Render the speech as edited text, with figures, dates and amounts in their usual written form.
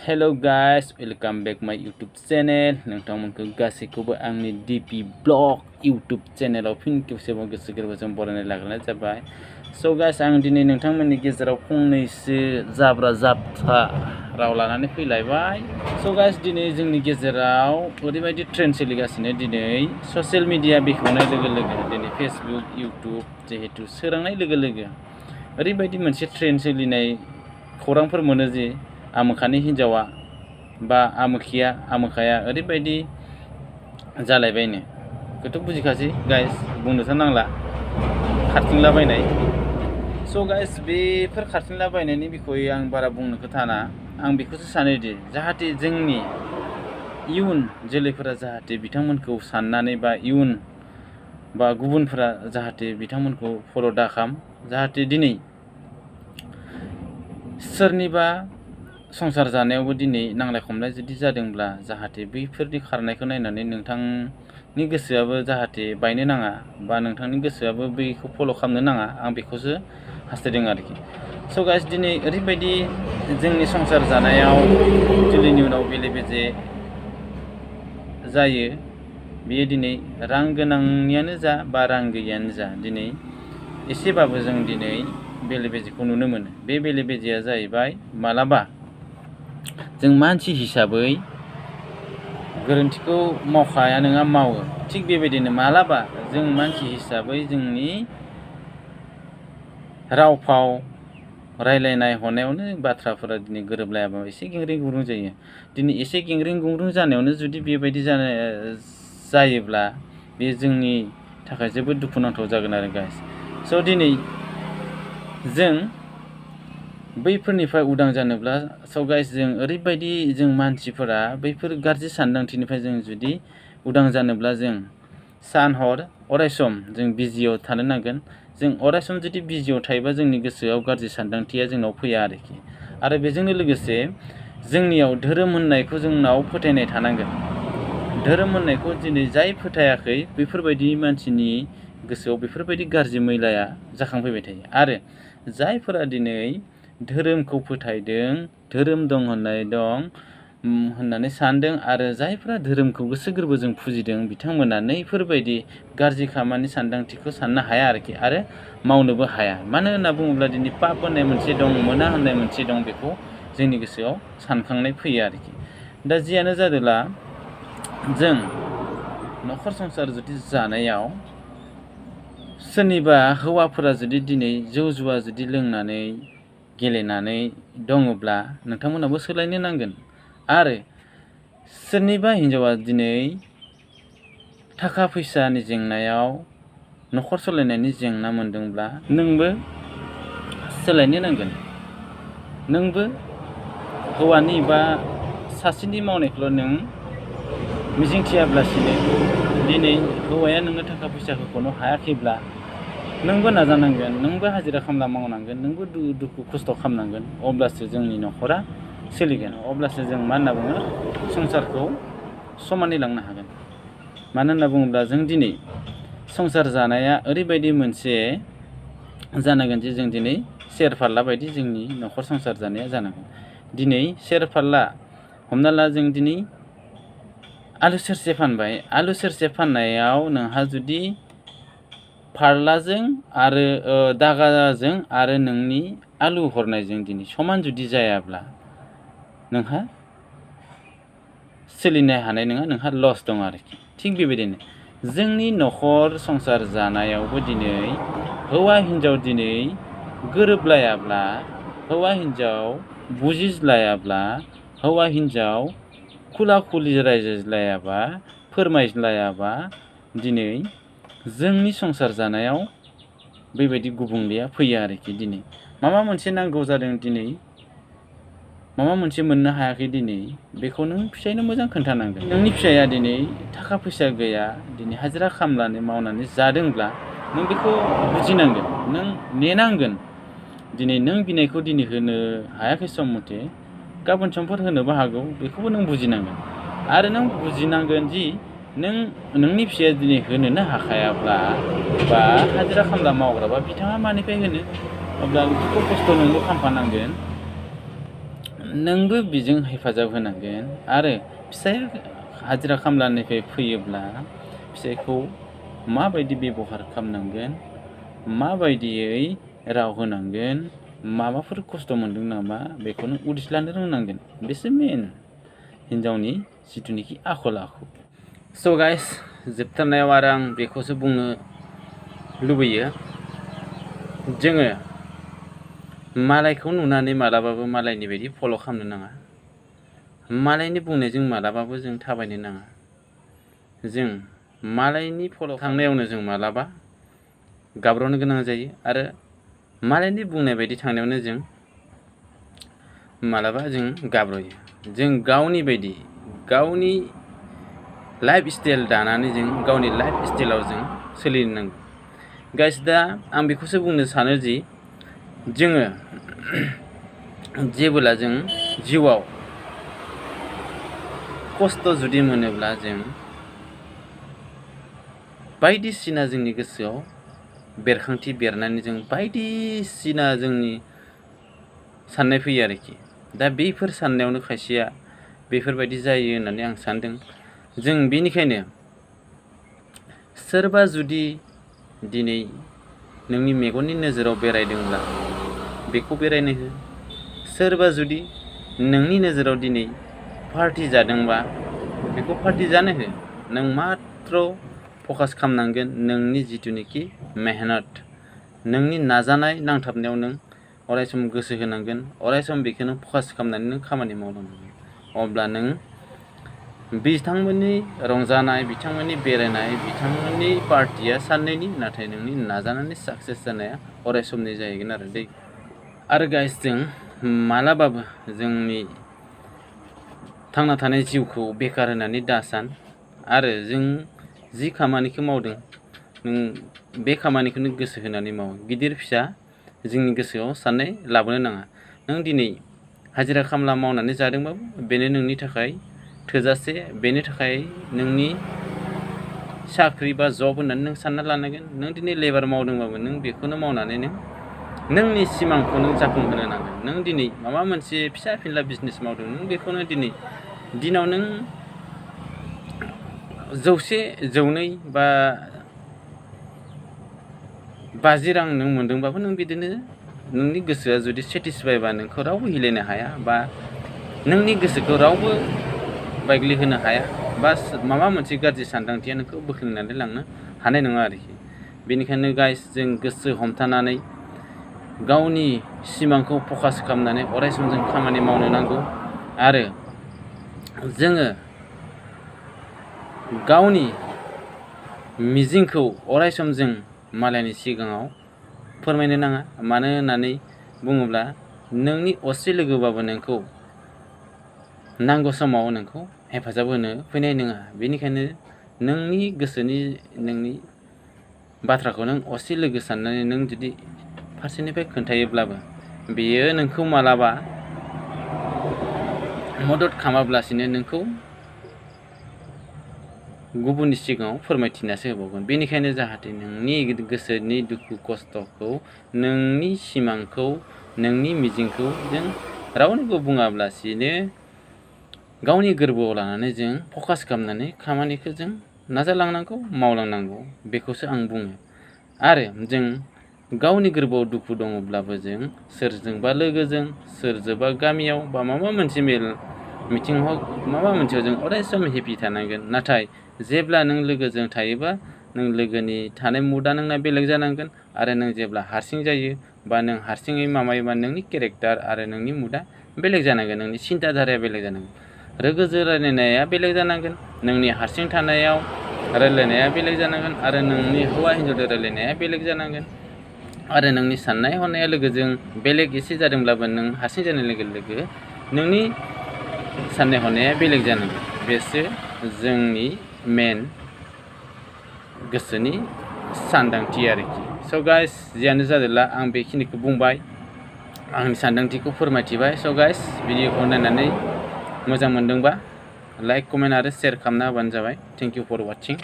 Hello guys, welcome back my YouTube channel. नोंथांमोनखौ गासैखौबो आंनि DP Blog YouTube चैनलाव फिन खेबसेबाव गोसो गोरबोजों बरायनाय लाग्रोनाय जाबाय। So guys, आं दिनै नोंथांमोननि गेजेराव फंनैसो जाब्रा जाब्था राव लानानै फैलायबाय। So guys, दिनै जोंनि गेजेराव ओरैबायदि ट्रेन्ड सोलिगासिनो दिनै ससियेल मिडिया बेखेवनाय लोगो लोगो दिनै फेसबुक, इउट्युब जिहेतु सोरांनाय लोगो लोगो ओरैबायदि मोनसे ट्रेन्ड सोलिनाय खौरांफोर मोनो जे आमोखानि हिन्जावा बा आमोखाया ओरैबायदि जालायबायनो बेखौथ' बुजिखासै गाइस, बुंनोथ' नांला खारथिंलाबायनाय। स' गाइस, बेफोर खारथिंलाबायनायनि बिखय आं बारा बुंनो खोथाना, आं बेखौसो सानोदि जाहाथे जोंनि इयुन जोलैफोरा जाहाथे बिथांमोनखौ साननानै बा इयुन बा गुबुनफोरा जाहाथे बिथांमोनखौ फल' दाखाम, जाहाथे दिनै सोरनिबा संसार जानायावबो दिनै नांलाय खमलाय जुदि जादोंब्ला जाहाथे बैफोरनि खारनायखौ नायनानै नोंथांनि गोसोआबो जाहाथे बायनो नाङा बा नोंथांनि गोसोआबो बैखौ फल' खालामनो नाङा, आं बेखौसो हास्थायदों आरोखि। स' गाइस, दिनै ओरैबायदि जोंनि संसार जानायाव जुलिनि उनाव बेले बेजे जायो, बेयो दिनै रां गोनांनियानो जा बा रां गैयियानो जा दिनै एसेबाबो जों दिनै बेले बेजेखौ नुनो मोनो। बे बेले बेजेया जाहैबाय मालाबा जों मानसि हिसाबै गोरोन्थिखौ मावखाया नङा मावो, थिग बेबायदिनो मालाबा जों मानसि हिसाबै जोंनि राव फाव रायलायनाय हनायावनो बाथ्राफोरा दिनै गोरोबलायाबा एसे गेंग्रें गुंग्रुं जायो। दिनै एसे गेंग्रें गुंग्रुं जानायावनो जुदि बेबायदि जायोब्ला बे जोंनि थाखाय जोबोद दुखुनांथाव जागोन आरो गाइस। स' दिनै जों बैफोरनिफ्राय उदां जानोब्ला स' गाइस, जों ओरैबायदि जों मानसिफोरा बैफोर गाज्रि सानदांथिनिफ्राय जों जुदि उदां जानोब्ला जों सान हर अरायसम जों बिजियाव थानो नांगोन। जों अरायसम जुदि बिजियाव थायोबा जोंनि गोसोआव गाज्रि सानदांथिया जोंनाव फैया आरोखि। आरो बेजोंनो लोगोसे जोंनियाव धोरोम होननायखौ जोंनाव फोथायनाय थानांगोन। धोरोम होननायखौ दिनै जाय फोथायाखै बेफोरबायदि मानसिनि गोसोआव बेफोरबायदि गाज्रि मैलाया जाखांफैबाय थायो। आरो जायफोरा दिनै धोरोमखौ फोथायदों, धोरोम दं होननानै सानदों, आरो जायफोरा धोरोमखौ गोसो गोरबोजों फुजिदों बिथांमोना नैफोरबायदि गाज्रि खामानि सानदांथिखौ साननो हाया आरोखि, आरो मावनोबो हाया। मानो होनना बुङोब्ला दिनै पाप होननाय मोनसे दं, मोना होननाय मोनसे दं, बेखौ जोंनि गोसोआव सानखांनाय फैयो आरोखि। दा जियानो जादोला जों न'खर संसार जुदि जानायाव सोरनिबा हौवाफोरा जुदि दिनै जौ जुवा जुदि लोंनानै गेलेनानै दङब्ला नोंथांमोनाबो सोलायनो नांगोन। आरो सोरनिबा हिन्जावा दिनै थाखा फैसानि जेंनायाव न'खर सालायनायनि जेंना मोनदोंब्ला नोंबो सोलायनो नांगोन। नोंबो हौवानि बा सासेनि मावनायखौल' नों मिजिंथियाब्लासिनो दिनै हौवाया नोंनो थाखा फैसा होख'नो हायाखैब्ला नोंबो नाजानांगोन, नोंबो हाजिरा खामला मावनांगोन, नोंबो दुखु खस्थ' खालामनांगोन। अब्लासो जोंनि न'खरा सोलिगोन, अब्लासो जों मा होनना बुङो संसारखौ समानै लांनो हागोन। मानो होनना बुङोब्ला जों दिनै संसार जानाया ओरैबायदि मोनसे जानांगोन जे जों दिनै सेर फारला बायदि जोंनि न'खर संसार जानाया जानांगोन। दिनै सेर फारला, हमना ला जों दिनै आलु सेरसे फानबाय, आलु सेरसे फाननायाव नोंहा जुदि फारलाजों आरो दागाजों आरो नोंनि आलु हरनायजों दिनै समान जुदि जायाब्ला नोंहा सोलिनो हानाय नङा, नोंहा लस दं आरोखि। थिग बेबायदिनो जोंनि न'खर संसार जानायावबो दिनै हौवा हिन्जाव दिनै गोरोबलायाब्ला, हौवा हिन्जाव बुजिज्लायाब्ला, हौवा हिन्जाव खुला खुलि रायज्लायाबा, फोरमायज्लायाबा दिनै जोंनि संसार जानायाव बेबायदि गुबुंलेया फैयो आरोखि। दिनै माबा मोनसे नांगौ जादों, दिनै माबा मोनसे मोननो हायाखै, दिनै बेखौ नों फिसायनो मोजां खोन्थानांगोन। नोंनि फिसाया दिनै थाखा फैसा गैया, दिनै हाजिरा खामलानि मावनानै जादोंब्ला नों बेखौ बुजिनांगोन, नों नेनांगोन। दिनै नों बिनायखौ दिनै होनो हायाखै सम मथे, गाबोन समफोर होनोबो हागौ, बेखौबो नों बुजिनांगोन। आरो नों बुजिनांगोन जि नोंनि फिसाया दिनै होनोनो हाखायाब्ला बा हाजिरा खामला मावग्राबा बिथाङा मानिफ्राय होनो, अब्ला दुखु खस्थ' नोंबो खालामफानांगोन। नोंबो बिजों हेफाजाब होनांगोन आरो फिसाया हाजिरा खामलानिफ्राय फैयोब्ला फिसायखौ माबायदि बेबहार खालामनांगोन, माबायदियै राव होनांगोन, माबाफोर खस्थ' मोनदों नामा बेखौनो उदिस लानो रोंनांगोन। बेसो मेन हिन्जावनि जिथुनिखि आखल आखु। स' गाइस, जोबथारनायाव आरो आं बेखौसो बुंनो लुबैयो, जोङो मालायखौ नुनानै मालाबाबो मालायनि बायदि फल' खालामनो नाङा। मालायनि बुंनायजों मालाबाबो जों थाबायनो नाङा। जों मालायनि फल' थांनायावनो जों मालाबा गाब्र'नो गोनां जायो आरो मालायनि बुंनाय बायदि थांनायावनो जों मालाबा जों गाब्र'यो। जों गावनि बायदि गावनि लाइफ स्टाइल दानानै जों गावनि लाइफ स्टाइलाव जों सोलिनो नांगौ। गाइस, दा आं बेखौसो बुंनो सानो जि जोङो जेबोला जों जिउआव खस्थ' जुदि मोनोब्ला जों बायदिसिना जोंनि गोसोआव बेरखांथि बेरनानै जों बायदिसिना जोंनि साननाय फैयो आरोखि। दा बेफोर साननायावनो खायसेया बेफोरबायदि जायो होननानै आं सानदों। जों बेनिखायनो सोरबा जुदि दिनै नोंनि मेगननि नोजोराव बेरायदोंब्ला बेखौ बेरायनो हो। सोरबा जुदि नोंनि नोजोराव दिनै पार्टि जादोंबा बेखौ पार्टि जानो हो। नों मात्र फकास खालामनांगोन नोंनि जिथुनिखि मेहनत, नोंनि नाजानाय नांथाबनायाव नों अरायसम गोसो होनांगोन, अरायसम बेखौनो फकास खालामनानै नों खामानि मावलांनांगोन। अब्ला नों बिथांमोननि रंजानाय, बिथांमोननि बेरायनाय, बिथांमोननि पार्टिया साननैनि, नाथाय नोंनि नाजानानै साक्सेस जानाया अरायसमनि जाहैगोन आरो दै। आरो गाइस, जों मालाबाबो जोंनि थांना थानाय जिउखौ बेकार होननानै दासान आरो जों जि खामानिखौ मावदों नों बे खामानिखौनो गोसो होनानै माव। गिदिर फिसा जोंनि गोसोआव साननाय लाबोनो नाङा। नों दिनै हाजिरा खामला मावनानै जादोंबाबो बेनो नोंनि थाखाय थोजासे, बेनि थाखाय नोंनि साख्रि बा जब होननानै नों सानना लानांगोन। नों दिनै लेबार मावदोंबाबो नों बेखौनो मावनानै नोंनि सिमांखौ नों जाफुंहोनो नांगोन। नों दिनै माबा मोनसे फिसा फिनला बिजनेस मावदों, नों बेखौनो दिनाव नों 100, 200 बा 50 रां नों मोनदोंबाबो नों बिदिनो नोंनि गोसोआ जुदि सेटिसफाइबा नोंखौ रावबो हिलायनो हाया बा नोंनि गोसोखौ रावबो बायग्लिहोनो हाया बा माबा मोनसे गाज्रि सानदांथिया नोंखौ बोख्लेंनानै लांनो हानाय नङा आरोखि। बेनिखायनो गाइस, जों गोसो हमथानानै गावनि सिमांखौ फकास खालामनानै अरायसम जों खामानि मावनो नांगौ आरो जोङो गावनि मिजिंखौ अरायसम जों मालायनि सिगाङाव फोरमायनो नाङा। मानो होननानै बुङोब्ला नोंनि असे लोगोबाबो नोंखौ नांगौ समाव नोंखौ हेफाजाब होनो फैनाय नङा। बेनिखायनो नोंनि गोसोनि नोंनि बाथ्राखौ नों असे लोगो साननानै नों जुदि फारसेनिफ्राय खोन्थायोब्लाबो बेयो नोंखौ मालाबा मदद खालामाब्लासिनो नोंखौ गुबुननि सिगाङाव फोरमायथिनासो होबावगोन। बेनिखायनो जाहाथे नोंनि गोसोनि दुखु खस्थ'खौ, नोंनि सिमांखौ, नोंनि मिजिंखौ जों रावनोबो बुङाब्लासिनो गावनि गोरबोआव लानानै जों फकास खालामनानै खामानिखौ जों नाजालांनांगौ, मावलांनांगौ। बेखौसो आं बुङो। आरो जों गावनि गोरबोआव दुखु दङब्लाबो जों सोरजोंबा लोगोजों, सोरजोंबा गामियाव बा माबा मोनसे मेल मिटिं हक माबा मोनसेयाव जों अरायसम हेपि थानांगोन। नाथाय जेब्ला नों लोगोजों थायोबा नों लोगोनि थानाय मुडआ नोंना बेलेग जानांगोन आरो नों जेब्ला हारसिं जायो बा नों हारसिङै माबायोबा नोंनि केरेक्टार आरो नोंनि मुडआ बेलेग जानांगोन, नोंनि सिन्ताधाराया बेलेग जानांगोन, लोगोजों रायलायनाया बेलेग जानांगोन, नोंनि हारसिं थानायाव रायलायनाया बेलेग जानांगोन आरो नोंनि हौवा हिन्जावजों रायलायनाया बेलेग जानांगोन आरो नोंनि साननाय हनाया लोगोजों बेलेग एसे जादोंब्लाबो नों हारसिं जानाय लोगो लोगो नोंनि साननाय हनाया बेलेग जानांगोन। बेसो जोंनि मेन गोसोनि सानदांथि आरोखि। स' गाइस, जियानो जादोंला आं बेखिनिखौ बुंबाय, आंनि सानदांथिखौ फोरमायथिबाय। स' गाइस, भिडिअखौ नायनानै मोजां मोनदोंबा लाइक, कमेन्ट आरो शेयार खालामना होबानो जाबाय। Thank you for वाचिं।